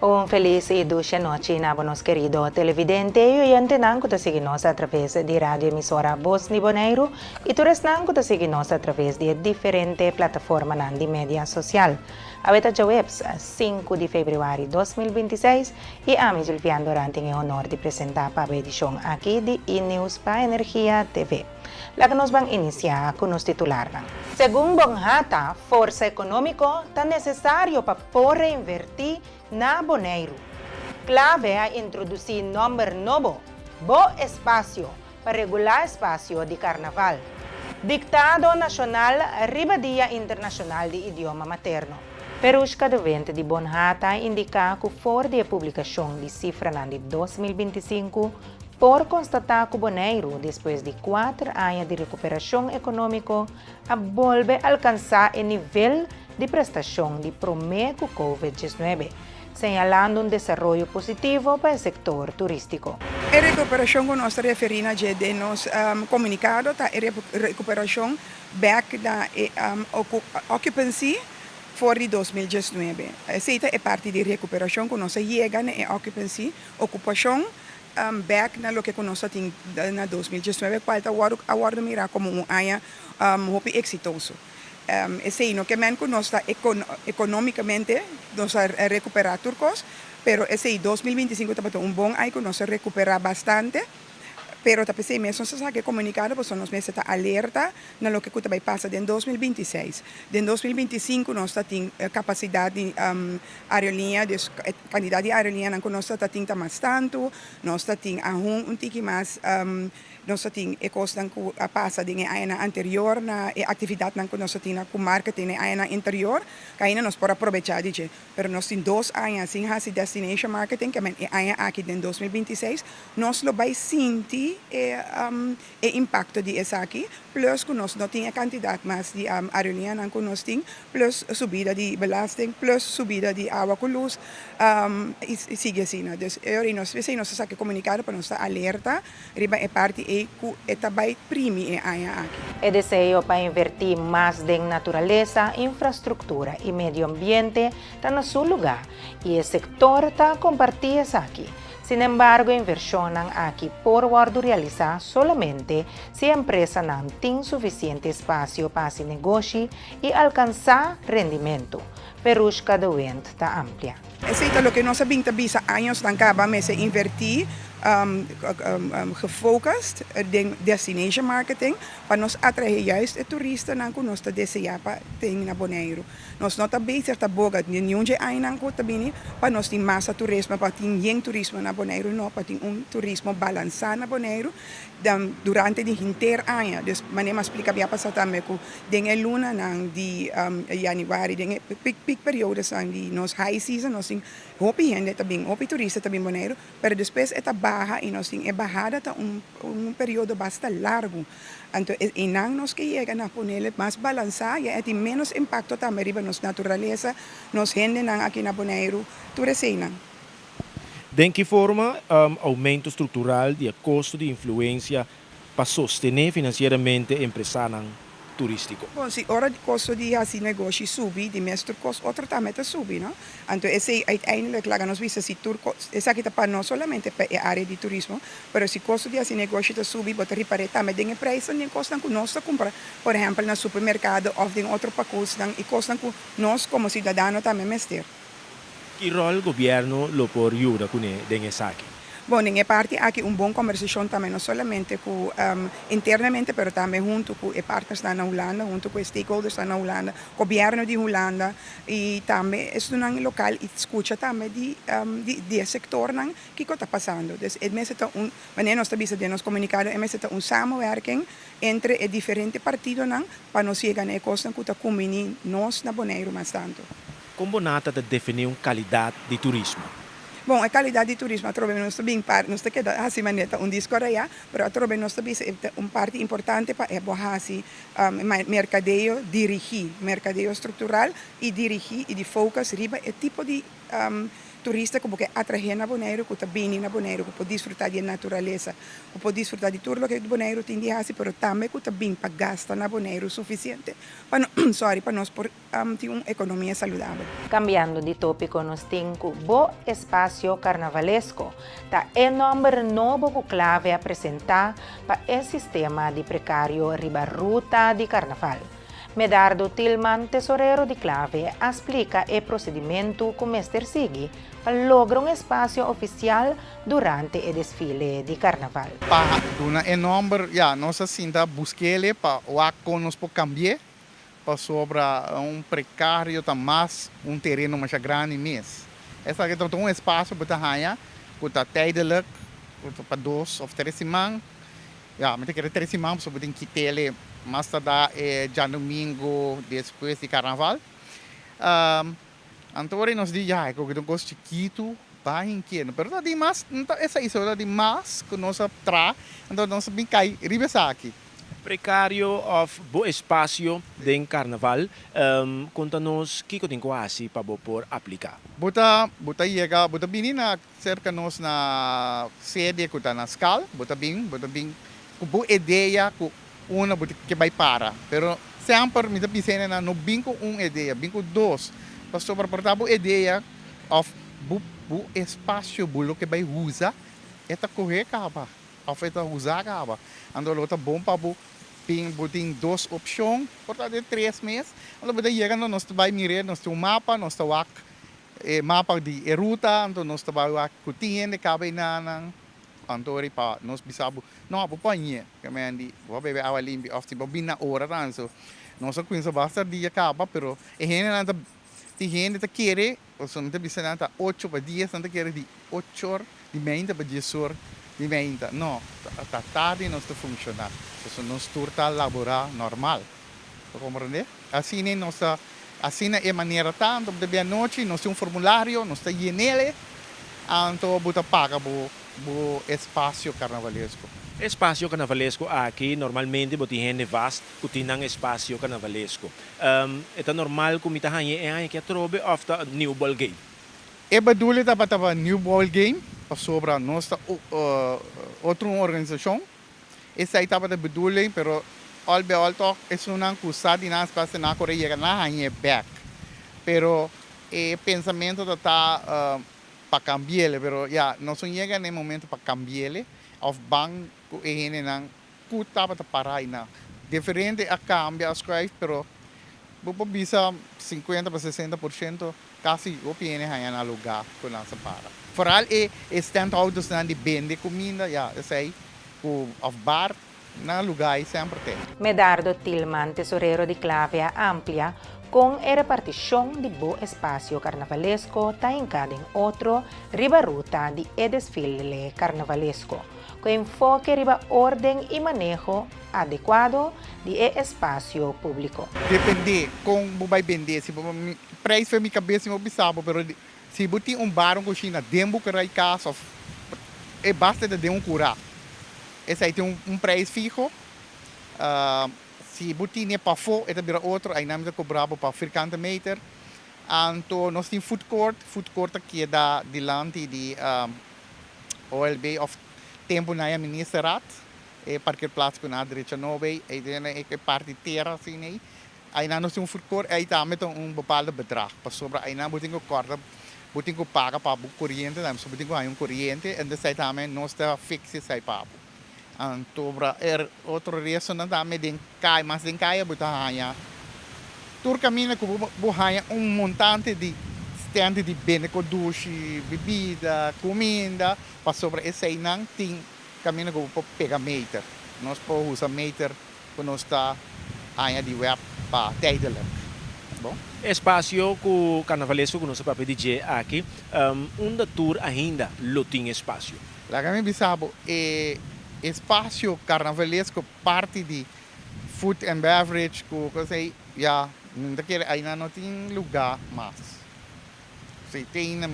Un felis i dushi anochi na bo nos kerido televidente i oyentenan ku ta sigui nos a traves di radio emisora Bos di Boneiru i tur esnan ku ta sigui nos a traves di e diferente plataformanan di media sosial. Awe ta djaweps, 5 di febrüari 2026 i ami Julvian Doran tin e honor di presentá pa bo edishon aki di E-News pa Energia TV. Laga nos ban inisiá ku nos titularnan. Segun Bonhata, forsa ekonómiko ta nesesario pa por reinvertí na Boneiru. Klave a introdusí nòmber nobo, Bo Espasio, pa regulá espasio di karnaval. Diktado nashonal riba Dia Internashonal di Idioma Materno. Verushka de Windt di Bonhata a indiká ku for di e publikashon di sifranan di 2025 por konstatá ku Boneiru despues di kuater aña di rekuperashon ekonómiko a bolbe alkansá e nivel di prestashon di promé ku Covid 19, señalando un desaroyo positivo pa e sektor turístiko. E rekuperashon ku nos ta referí na dje den nos komunikado ta e rekuperashon bèk na e occupancy for di 2019. Esei ta e parti di rekuperashon ku nos a yega na e occupancy, okupashon, bèk na loke ku nos a tin na 2019, kual ta wòrdu a wòrdu mirá komo un aña hopi eksitoso. Esei no ke men ku nos ta ekonómikamente nos a rekuperá tur kos, pero esei 2025 tabata un bon aña ku nos a rekuperá bastante, pero ta p'esei mes nos a saka e komunikado pasobra nos mester ta alerta na loke ku ta bai pasa den 2026. Den 2025 nos ta tin kapasidat di aerolínea, dus e kantidat di aerolíneanan ku nos ta tin ta mas tantu, nos ta tin aun un tiki mas. Nos a tin e kosnan ku a pasa den e añanan anterior na e aktividatnan ku nos a tin ku marketing den e añanan interior, ku ainda nos por a probechá di dje. Pero nos tin 2 aña sin hasi destination marketing, ke men e aña aki den 2026 nos lo bai sinti e impakto di esaki, plus ku nos no tin e kantidat mas di aerolíneanan ku nos tin, plus subida di belasting, plus subida di awa ku lus, i sigui asina. Dus e ora nos p'esei nos a saka e komunikado pa nos ta alerta riba e parti ei ku e ta bai primi e aña aki. E deseo pa invertí mas den naturalesa, infrastruktura i medio ambiente ta na su lugá i e sektor ta kompartí esaki. Sinembargo, invershonnan aki por wòrdu realisá solamente si e empresanan tin sufisiente espasio pa hasi negoshi i alkansá rendimentu. Verushka de Windt ta amplia. Esei ta loke nos a bin ta bisa añosnan kaba mester invertí gefocust den destination marketing pa nos atraé juist e turistanan ku nos ta deseá pa tin na Boneiru. Nos no ta bezig ta boga di niun dje añanan ku ta bini pa nos tin masa turismo, pa tin yen turismo na Boneiru, no, pa tin un turismo balansá na Boneiru durante di henter aña. Dus manera mi a splika bia pasá tambe ku den e lunanan di yanüari, den e peak peak periodonan di nos high season nos tin hopi hende ta bin, hopi turista ta bin Boneiru, pero despues e ta baha i nos tin e bahada ta un periodo basta largu. Anto einan nos ke yega na ponele mas balansá ya e tin ménos impakto tambe riba nos naturalesa, nos hendenan aki na Boneiru, tur eseinan. Den ki forma oumento struktural di e kosto di influensia pa sostené finansieramente empresanan turístiko? Bon, si ora di kosto di hasi negoshi subi, di mes tur kos otro tambe ta subi, no? Anto esei uiteindelijk laga nos bisa si tur kos, esaki ta pa no solamente pa e área di turismo, pero si kosto di hasi negoshi ta subi, bo ta ripar'é tambe den e preisnan di e kosnan ku nos ta kumpra, por ehèmpel na supermerkado òf den otro pakusnan i kosnan ku nos komo siudadano tambe mester. Ki ròl gobièrnu lo por yuda kuné den esaki? Bon, den e parti aki un bon kombersashon tambe no solamente ku internamente pero tambe huntu ku e partnersnan na Hulanda, huntu ku e stakeholdersnan na Hulanda, gobièrnu di Hulanda i tambe estunan lokal i skucha tambe di di e sektornan kiko ta pasando. Dus e mester ta un, manera nos ta bisa den nos komunikado, e mester ta un samenwerking entre e diferente partidonan pa nos yega na e kosnan ku ta kumbiní nos na Boneiru mas tantu. Kon Bonhata ta definí un kalidat di turismo? Bon, e kalidat di turismo atrobe nos ta bin par, nos ta keda hasi manera ta un disko rayá, pero atrobe nos ta bisa e ta un parti importante pa e bo hasi merkadeo dirigí, merkadeo struktural i dirigí i di focus riba e tipo di. Turista ku bo ke atraé na Boneiru, ku ta bini na Boneiru, ku por disfrutá di e naturalesa, ku por disfrutá di tur loke Boneiru tin di hasi, pero tambe ku ta bin pa gasta na Boneiru sufisiente pa sorry, pa nos por tin un ekonomia saludabel. Kambiando di tópiko nos tin ku Bo Espasio Karnavalesko ta e nòmber nobo ku Clave a presentá pa e sistema di prekario riba ruta di karnaval. Medardo Tilman, tesorero di Clave, a splika e prosedimentu ku mester sigui pa logra un espasio ofisial durante e desfile di karnaval. Pa duna e nòmber, ya, nos a sinta busk'ele pa wak kon nos por kambi'é, pasobra un prekario ta mas un tereno masha grandi mes. Esaki ta un espasio ku bo ta haña ku ta tijdelijk, ku ta pa dos òf tres siman. Ya, mi ta kere tres siman pasobra bo tin kit'ele mas tardá e djadumingu despues di karnaval. Anto ora nos di, ya, e koke ta un kos chikitu, bai inkiendo. Pero ta di mas, no ta esei so, ta di mas ku nos a traha, anto nos a bin kai riba esaki. Prekario òf bo espasio den karnaval, konta nos kiko tin ku hasi pa bo por apliká. Bo ta, bo ta yega, bo ta bini na Serka nos na sede ku ta na skal, bo ta bin, bo ta bin ku bo idea ku unda bo ke bai para. Pero semper mi ta bisa hendenan no bin ku un idea, bin ku dos. Pasobra por ta bo idea òf bo bo espasio bo lo ke bai usa e ta kohe kaba òf e ta usa kaba. Anto lo ta bon pa bo bin bo tin dos opshon, por ta den tres mes. Anto bo ta yega nos ta bai mir'é, nos tin un mapa, nos ta wak E mapa di e ruta, anto nos ta bai wak ku tin hende kaba enanan, anto ora pa nos bisa bo, no, bo por ñe, ke men di, bo a bebe awa limpi of si bo bin na ora tan, so nos a kuminsa basta dia kaba, pero e hendenan ta, tin hende ta kere, pasobra mi ta bisa nan ta ocho pa dies, nan ta kere di ocho or di meinta pa dies or di meinta, no, ta tardi nos ta funshoná, pasobra nos tur ta laborá normal. Bo komprendé? Asina nos ta, asina e manera ta, anto bo ta bin anochi, nos tin un formulario, nos ta yen'el, anto bo ta paga bo bo espasio karnavalesko. Espasio karnavalesko aki, normalmente bo tin hende vast ku tin nan espasio karnavalesko. E ta normal ku mi ta haña e aña aki atrobe òf ta new ball game? E bedoeling tabata pa new ball game, pasobra nos ta otro un organisashon. Esei tabata e bedoeling, pero al bij al tòg esunnan ku sa di nan espasio nan a kore yega nan a hañ'é bèk. Pero e pensamentu ta ta pa kambi'el, pero ya, nos no yega na e momento pa kambi'el òf ban ku e hendenan ku tabata pará einan. Diferente a kambia, a skuif, pero bo por bisa sinkuenta pa sesenta por shento Kasi hopi hende haña nan lugá ku nan sa para. Foral e standhouders-nan di bende kuminda, ya, esei ku òf bar, nan lugá ei semper te. Medardo Tilman, tesorero di Clave a amplia kon e repartishon di bo espasio karnavalesko ta hinká den otro riba ruta di e desfile karnavalesko, ku enfoke riba órden i maneho adekuado di e espasio públiko. Dependé kon bo bai bendé, si bo Prijs for mi cabes mi por bisa bo pero si bo tin un bar un cushina den bo curai cas of e basta ta den un cura esai tin un prijs fiho si bo tine pafo e ta bira otro ainan mi ta cobra bo pa vierkante meter anto nos tin food court, food court ta keda dilanti di OLB of tempo nan ya ministerraad e parkeerplaats cu nan a drecha nobo ei ei e parti tera asina ei. Einan nos tin un food court, ei tambe ta un bepaalde bedrag, pasobra einan bo tin ku kòrta, bo tin ku paga pa bo koriente tambe, so bo tin ku haña un koriente, en esei tambe nos ta fix esei pa bo. Antobra e otro restonan tambe den kaya, mas den kaya bo ta haña tur kaminda ku bo bo haña un montante di stand di bende kodushi, bibida, kuminda, pasobra eseinan tin kaminda ku bo por pega meter. Nos por usa meter ku nos ta haña di web pa tijdelijk. Bon. Espasio ku karnavalesko ku nos a papia di dje aki, unda tur ainda lo tin espasio? Laga mi bisa bo, e espasio karnavalesko parti di food and beverage ku kos ei, ya, mi ta kere aina no tin lugá mas. Si, tin,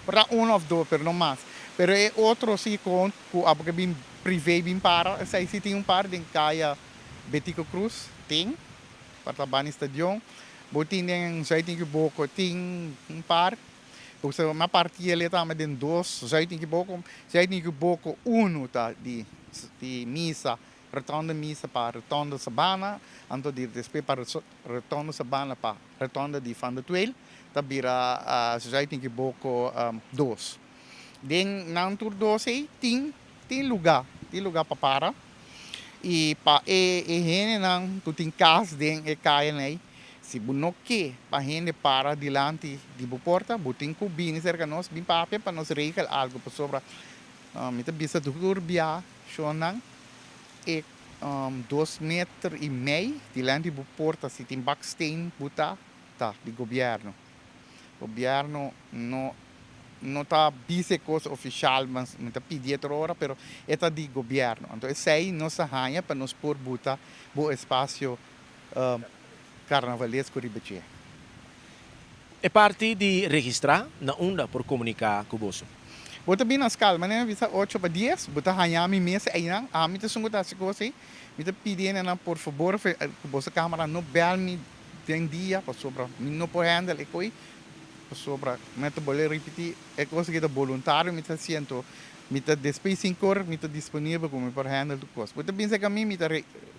por ta un òf dos, pero no mas. Pero e otro si kon ku abo ke bin Privé bin para, esei si tin un par den kaya Betico Cruz, tin, pa ta bani stadion. Bo tin den Zuidinki Boko, tin un par. Pasobra mi a parti el tambe den dos, Zuid Nikiboko, Zuid Nikiboko unu ta di di misa, Rotonde Misa pa Rotonde Sabana, anto di despues pa Rotonde Sabana pa Rotonde di Van de Tweel ta bira Zuid Nikiboko dos. Den nan tur dos ei tin tin luga, tin luga pa para y pa e e hendenan ku tin kas den e kayanan ei, si bo no ke pa hende para dilanti di bo porta, bo tin ku bini serka nos bin papia pa nos regel algu pasobra mi ta bisa tur bia shonnan e dos meter y mei dilanti bo porta si tin baksteen bo ta ta di gobierno. Gobierno no no ta bisa e cos oficial mas mi ta pidi otro ora pero e ta di gobierno anto esey nos a haña pa nos por buta bo espacio carnavalesco riba dje. E parti di registra na unda por comunica cu boso? Bo ta bin na skal manera mi bisa ocho pa dies bo ta haña mi mes eynan ami ta esun cu ta haci cos ey mi ta pidi hendenan por fabor cu boso camara no bel mi Den dia pasobra mi no por handle e koe pasobra mi ta bolbe ripiti e kos aki ta boluntario mi ta haci anto mi ta despues sin kor mi ta disponibel ku mi por handle tur kos bo ta bisa ku ami mi ta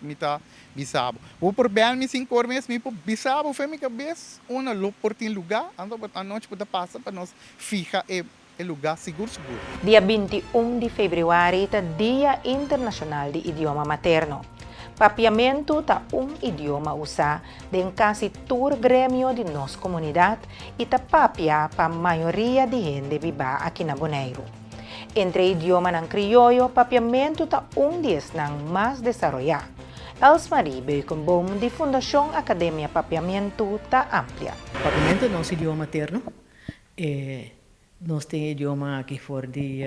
mi ta bisa bo bo por bel mi sin kor mes mi por bisa bo fen mi kabes unda lo por tin luga anto anochi bo ta pasa pa nos fiha e e luga sigur sigur. Dia 21 di febrüari ta Dia Internashonal di Idioma Materno. Papiamentu ta un idioma usá den kasi tur gremio di nos komunidat i ta papia pa mayoria di hende bibá aki na Boneiru. Entre idiomanan krioyo, papiamentu ta un di esnan mas desaroyá. Elsmarie Beukenboom di Fundashon Akademia Papiamentu ta amplia. Papiamentu ta nos idioma materno. E nos tin e idioma aki for di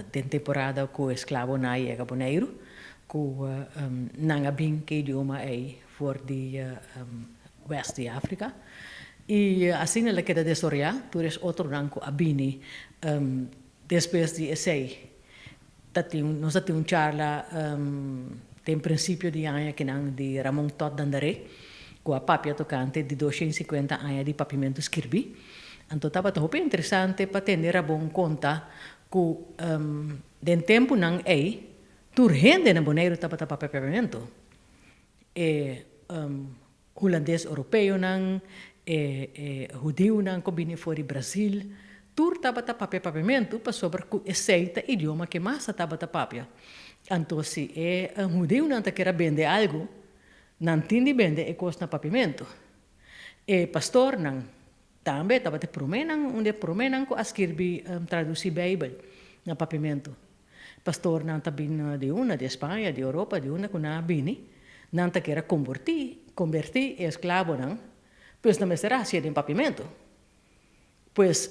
den temporada ku esklabonan a yega Boneiru, ku nan a bin ku e idioma ei for di west di Afrika. I asina el a keda desaroyá tur es otronan ku a bini despues di esei. Ta tin nos a tin un charla den prinsipio di aña kinan di Ramon Todd Dandaré ku a papia tokante di 250 aña di papiamentu skirbí. Anto tabata hopi interesante pa tende Rabon konta ku den tempunan ei tur hende na Boneiru tabata papia papiamentu. E Hulandes Europeonan, e e hudiunan ku bini for di Brasil, tur tabata papia papiamentu pasobra ku esei ta idioma ke mas a tabata papia. Anto si e hudiunan ta kere a bende algu, nan tin di bende e kos na papiamentu. E pastornan tambe tabata e proménan, un di e proménan ku a skirbi, tradusí Beibel na papiamentu. Pastornan ta bin di unda, di Spaña, di Europa, di unda ku nan a bini, nan ta kere kombertí, kombertí e esklabonan, pues nan mester hasié den papiamentu. Pues,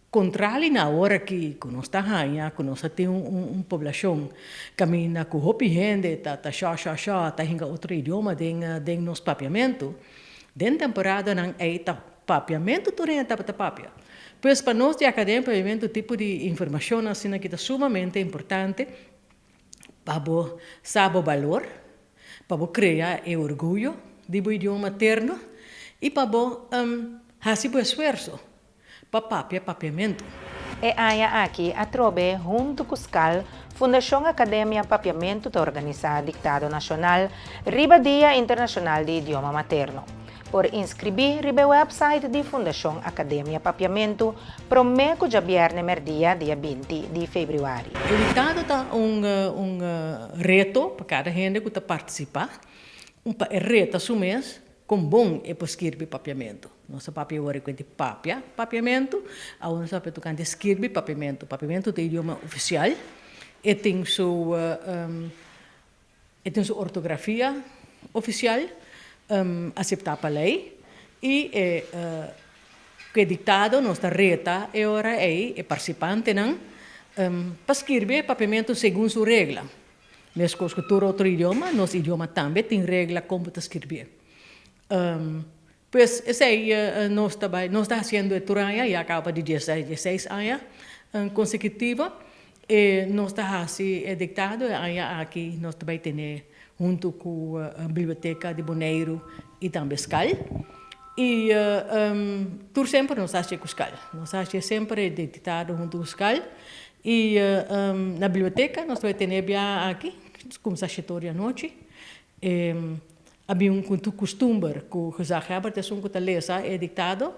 kontrali na awor aki ku nos ta haña ku nos a tin un un poblashon kaminda ku hopi hende ta ta shò shò shò ta hinka otro idioma den den nos papiamentu, den temporadanan ei ta papiamentu tur hende tabata papia. Pues pa nos di Academia Papiamentu tipo di informacion asina aki ta sumamente importante pa bo sa bo balor, pa bo crea e orguyo di bo idioma materno y pa bo haci bo esfuerzo pa papia Papiamentu. E aña aki atrobe huntu ku skal, Fundashon Akademia Papiamentu ta organisá Diktado Nashonal riba Dia Internashonal di Idioma Materno. Por inskribí riba e wèpsait di Fundashon Akademia Papiamentu promé ku djabièrnè mèrdia dia 20 di febrüari. E diktado ta un un reto pa kada hende ku ta partisipá, un pa e reta su mes kon bon e por skirbi papiamentu. Nos ta papia awor di papia papiamentu, awor nos ta papia tokante skirbi papiamentu. Papiamentu ta idioma ofisial, e tin su E tin su ortografia ofisial aseptá pa lei i e ku e diktado nos ta reta e ora ei e partisipantenan pa skirbi e papiamentu segun su regla. Meskos ku tur otro idioma, nos idioma tambe tin regla kon bo ta skirbié. Pues esei nos ta bai, nos ta hasiendo e tur aña, ya kaba di diesseis aña konsekutivo, e nos ta hasi e diktado e aña aki nos ta bai tene huntu ku Biblioteka di Boneiru i tambe skal. I tur semper nos a haci cu skal. Nos a haci semper e diktado hunto cu skal. I na biblioteca nos tabata tene bia aki, cuminsa shetor di anochi. A bin un custumber cu gezaghebber ta esun cu ta lesa e diktado.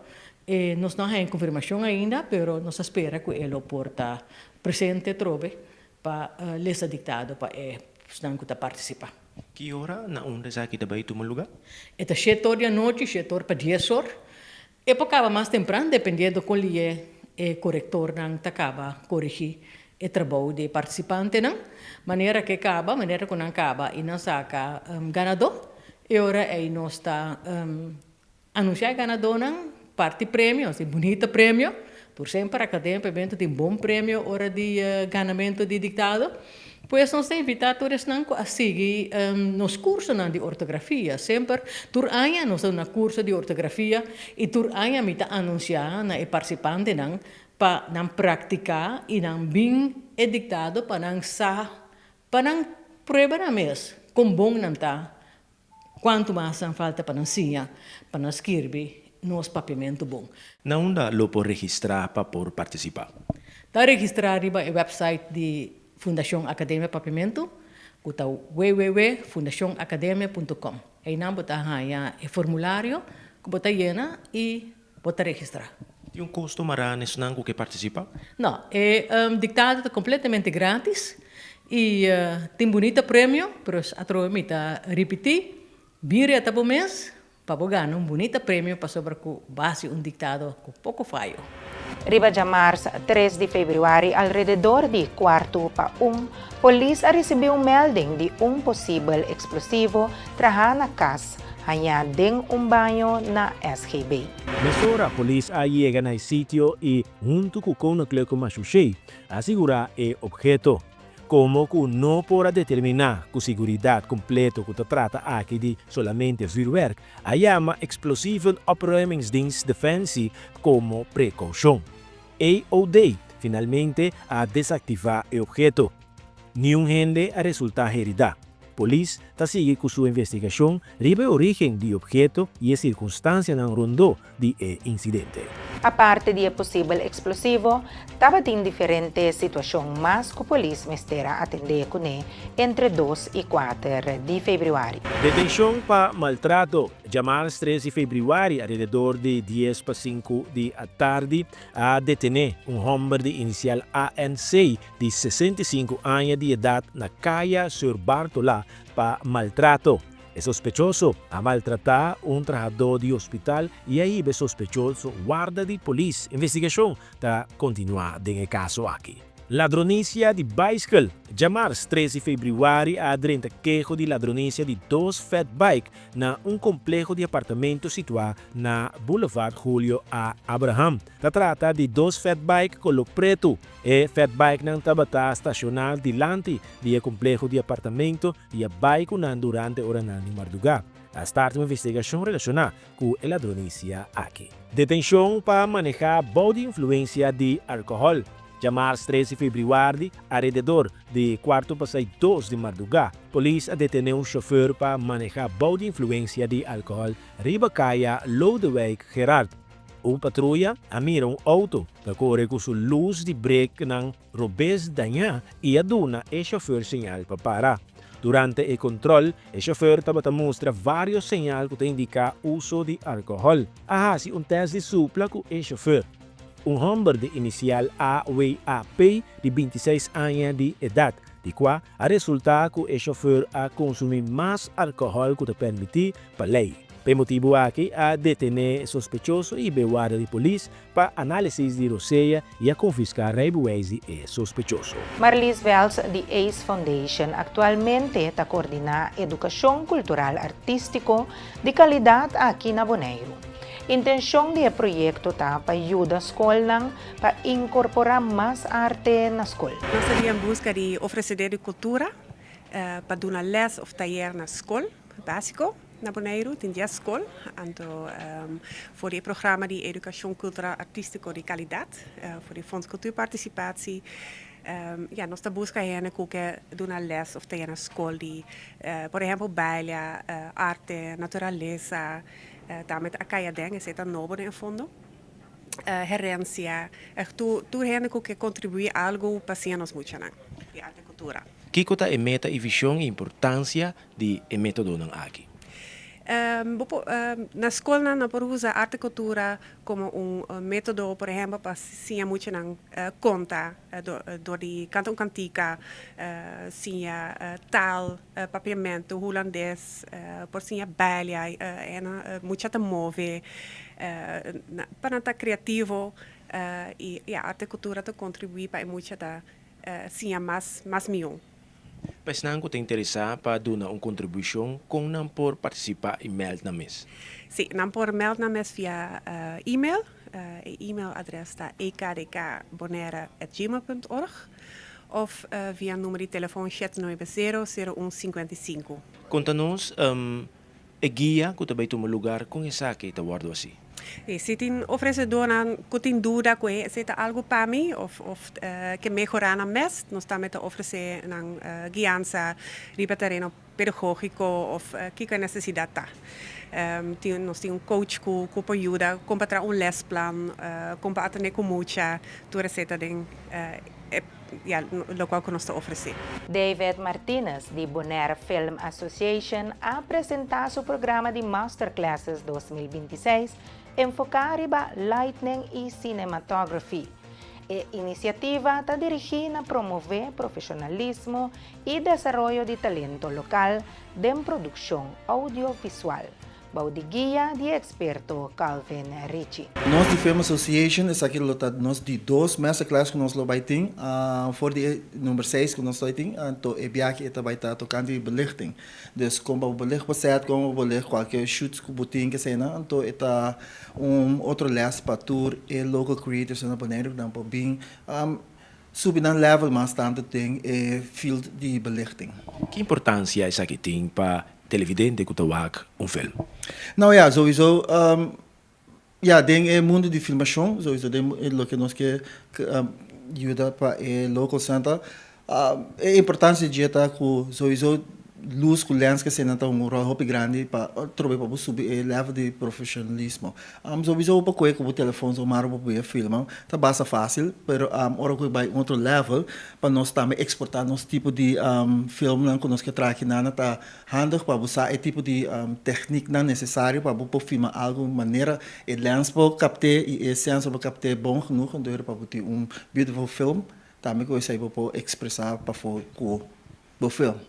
Nos no a haña confirmacion ainda, pero nos a spera cu e lo por ta presente atrobe pa lesa diktado pa e esnan ku ta partisipá. Ki ora na unda esaki ta bai tuma lugá? E ta shete or di anochi, shete or pa dies or. E por kaba mas tempran dependiendo kon lié e korektornan ta kaba korigí e trabou di e partisipantenan. Manera ku e kaba, manera ku nan kaba i nan saka ganadó, e ora ei nos ta Anunsiá e ganadónan, parti premio, así bunita premio. Tur semper Akademia Papiamentu tin bon premio ora di ganamentu di diktado. Pues nos ta invitá tur esnan ku a sigui nos kursonan di ortografia. Semper, tur aña nos ta duna kurso di ortografia i tur aña mi ta anunsiá na e partisipantenan pa nan praktiká i nan bin e diktado pa nan sa, pa nan prueba nan mes kon bon nan ta. Kuantu mas nan falta pa nan siña pa nan skirbi nos papiamentu bon? Na unda lo por registrá pa por partisipá? Ta registrá riba e wèpsait di Fundashon Akademia Papiamentu ku ta www.fundashonakademia.com. Einan bo ta haña e formulario ku bo ta yena i bo ta registrá. Tin un kosto mará na esnan ku ke partisipá? No, e diktado ta kompletamente grátis i tin bunita premio, pero atrobe mi ta ripití, bin reta bo mes pa bo gana un bunita premio pasobra ku bo hasi un diktado ku poko fayo. Riba djamars 3 di febrüari alrededor di kuartu pa un, polis a risibí un melding di un posibel eksplosivo trahá na kas hañá den un baño na SGB. Mesora polis a yega na e sitio i huntu ku Koninklijke Marechaussee a sigurá e opheto. Komo ku no por a determiná ku siguridat kompleto ku ta trata aki di solamente vürwèrk, a yama Explosieven Opruimingsdienst Defensie komo prekoushon. EOD finalmente a desaktivá e opheto. Niun hende a resultá heridá. Polis ta sigui ku su investigashon riba e orígen di e opheto i e sirkunstansianan rondó di e insidente. Aparte di e posibel eksplosivo, tabatin diferente situashon mas ku polis mester a atendé kuné entre 2 i 4 di febrüari. Detenshon pa maltrato. Djamars 3 di febrüari alrededor di 10 pa 5 di atardi a detené un hòmber di inisial ANC di 65 aña di edat na Kaya Sir Bartola pa maltrato. E sospechoso a maltratá un trahadó di hospital i a hiba e sospechoso warda di polis. Investigashon ta kontinuá den e kaso aki. Ladronisia di baiskel. Djamars 3 di febrüari a drenta keho di ladronisia di dos fatbike na un kompleho di apartamento situá na Boulevard Julio A. Abraham. Ta trata di dos fatbike koló pretu. E fatbikenan tabata stashoná dilanti di e kompleho di apartamento i a bai ku nan durante oranan di mardugá. A start un investigashon relashoná ku e ladronisia aki. Detenshon pa manehá bou di influensia di alkohòl. Djamars 3 di febrüari, alrededor di kuarto pasai dos di mardugá, polis a detené un shofùr pa manehá bou di influensia di alkohòl riba kaya Lodewijk Gerard. Un patruya a mira un outo ta kore ku su lus di breknan robes dañá i a duna e shofùr señal pa para. Durante e kontròl, e shofùr tabata mustra vários señal ku ta indiká uso di alkohòl. A hasi un tèst di supla ku e shofùr, un hòmber di inisial AWAP di 26 aña di edat, di kua a resultá ku e shofùr a konsumí mas alkohòl ku ta permití pa lei. Pa e motibu aki a detené e sospechoso i be warda di polis pa análisis di rosea i a konfiská reibewijs di e sospechoso. Marlies Wels di ace Foundation aktualmente ta koordiná edukashon kultural artístiko di kalidat aki na Boneiru. Intenshon di e proyekto ta pa yuda skolnan pa inkorporá mas arte na skol. Nos ta den buska di ofresedé di kultura pa duna lès òf tayer na skol básiko. Na Boneiru tin 10 skol, anto for di e programa di edukashon kultural artístiko di kalidat, for di Fonds Cultuurparticipatie, ya nos ta buska hende ku ke duna lès òf tayer na skol di, por ehèmpel, baila, arte, naturalesa. Tambe ta a kai aden, esei ta nobo den e fondo. Herensia, tur hende ku ke kontribuí algu pa siña nos muchanan di arte i kultura. Kiko ta e meta i vishon i importansia di e metodonan aki? Bo por, na skolnan nan por usa arte i kultura komo un metodo, por ehèmpel, pa siña muchanan konta dor di kanta un kantika, siña taal, papiamentu, hulandes, por siña balia, mucha ta move pa nan ta kreativo i ya arte i kultura ta kontribuí pa e mucha ta siña mas mas mihó. Pa esnan ku ta interesá pa duna un kontribushon, kon nan por partisipá i mèld nan mes? Sí, nan por mèld nan mes via email. E email adrès ta ekdkbonaire@gmail.org òf via number di telefòn 790 01 55. Konta nos E guia ku ta bai tuma lugar kon esaki ta wòrdu hasi? I si tin ofresedornan ku tin duda ku esei ta algu pa mi òf òf ke mehorá nan mes, nos tambe ta ofresé nan guiansa riba tereno pedagógiko òf kiko e nesesidat ta. Tin nos tin un coach ku ku por yuda kon pa traha un lesplan, kon pa atendé ku mucha, tur esei ta den e ya lokual ku nos ta ofresé. David Martinez di Bonaire Film Association a presentá su programa di Masterclasses 2026 enfoká riba Lightning i Cinematography. E inisiativa ta dirigí na promové profeshonalismo i desaroyo di talento lokal den produkshon audiovisual. Bou di guia di e eksperto Calvin Ritchie. Nos di Film Association, esaki lo ta nos di dos masterclass ku nos lo bai tin, for di e number seis ku nos lo bai tin, anto e biaha e ta bai ta tokante di belichting. Dus kon pa bo belicht bo set, kon pa bo belicht kualke shoots ku bo tin keseinan, anto e ta un otro les pa tur e local creators na Boneiru ku nan por bin subi nan level mas tantu den e field di belichting. Ki importancia esaki tin pa televidente ku ta wak un film? Nou ja, sowieso, ja, den e mundo di filmashon, sowieso den loke nos ke yuda pa e local center, e importancia dje ta ku sowieso luz ku lens kese nan ta un rol hopi grandi pa trobe pa bo subi e level di profesionalismo. Sowieso bo por kohe ku bo telefon so mara bo por bia filma, ta basta fácil, pero ora ku e bai un otro level pa nos tambe eksportá nos tipo di filmnan ku nos ke traha akinan ta handig pa bo sa e tipo di tekniknan nesesario pa bo por filma algu manera e lens por kapt'é i e sensor por kapt'é bon genoeg entonces pa bo tin un beautiful film tambe ku esei bo por ekspresá pafó ku bo film.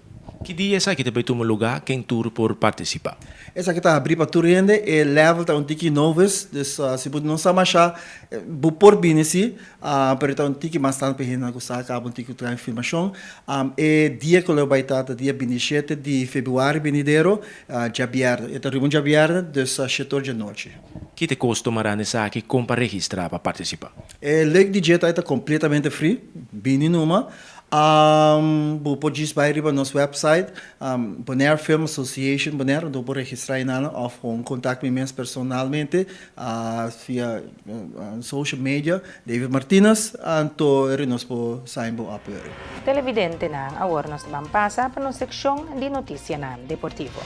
Ki dia esaki ta bay tuma luga? Ken tur por participa? Esaki ta habri pa tur hende, e level ta un tiki novice, dus si bo no sa masha, bo por bini si, pero e ta un tiki mas tantu pa e hendenan ku sa kaba un tiki ku traha filmashon. E dia ku lo bay ta ta dia 27 di februari benidero, djabièrnè, e ta riba un djabièrnè, dus shetor djanochi. Ki ta e kosto mará na esaki? Kon pa registrá pa participa? E leuk di dje ta e ta kompletamente free, bini numa. Bo por djis bai riba nos website Bonaire Film Association Bonaire anto bo por registrá einan òf kon kontak mi mes personalmente via social media David Martinez anto eri nos por sign bo up eri. Televidentenan, awor nos ta ban pasa pa nos sekshon di notisianan deportivo.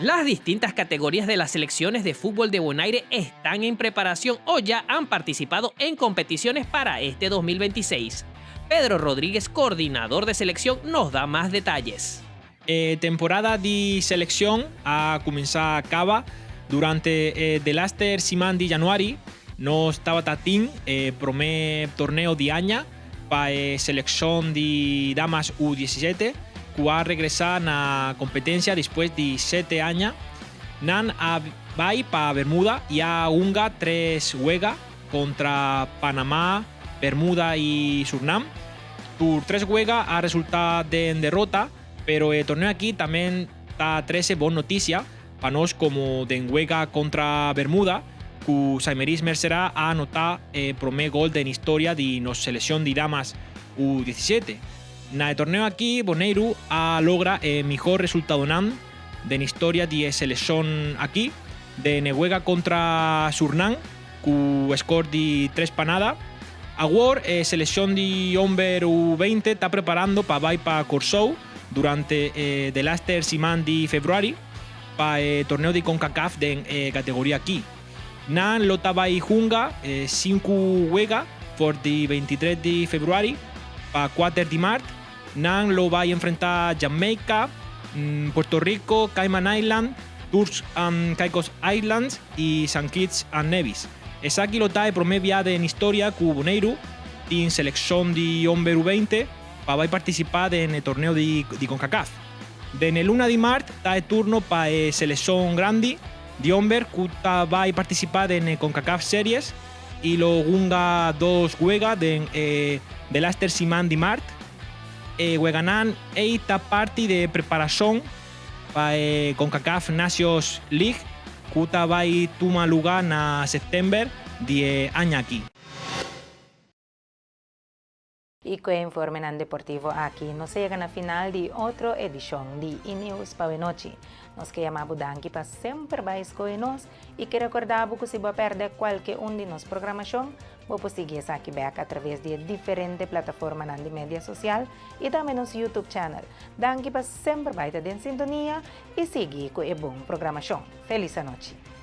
Las distintas categorías de las selecciones de fútbol de Bonaire están en preparación o ya han participado en competiciones para este 2026. Pedro Rodríguez, coordinador de selección, nos da más detalles. E temporada di seleccion a cuminsa caba durante e delaster siman di januari. Nos tabata tin e prome torneo di aña pa e seleccion di damas U 17 cu a regresa na competencia despues di sete aña. Nan a bay pa Bermuda y a hunga tres wega contra Panama, Bermuda y Surnam. Tur tres wega a resulta den derota, pero e torneo aki tamen ta trece bon noticia pa nos como den wega contra Bermuda cu Saimeris Mercera a anota e prome gol den historia di nos seleccion di damas U 17. Na e torneo aki Boneiru a logra e mihor resultadonan den historia di e seleccion aki den e wega contra Surnam Ku skor di tres pa nada. Awor e selekshon di homber U 20 ta preparando pa bai pa Kòrsou durante e delaster siman di februari. pa e torneo di CONCACAF den e kategoria aki. Nan lo ta bai hunga 5 wega for di 23 di febrüari pa 4 di mart. Nan lo bai enfrentá Jamaica, Puerto Rico, Cayman Island, Turks and Caicos Islands i Saint Kitts and Nevis. Esaki lo ta e promé bia den historia ku Boneiru tin selekshon di homber U20 pa bai partisipá den e torneo di CONCACAF. Den e luna di mart ta e turno pa e selekshon grandi di homber ku ta bai partisipá den e CONCACAF Series i lo hunga dos wega den e delaster siman di mart. E weganan ei ta parti di e preparashon pa e CONCACAF Nations League ku ta bai tuma lugá na sèptèmber di e aña aki. I ku e informenan deportivo aki nos a yega na final di otro edishon di E Nieuws pa Wenochi. Nos ke yama bo danki pa semper bai skohe nos i ke rekorda bo ku si bo a pèrdè kualke un di nos programashon, bo por sigui esaki bèk atraves di e diferente plataformanan di media sosial i tambe nos YouTube channel. Danki pa semper bai ta den sintonia i sigui ku e bon programashon. Felis anochi!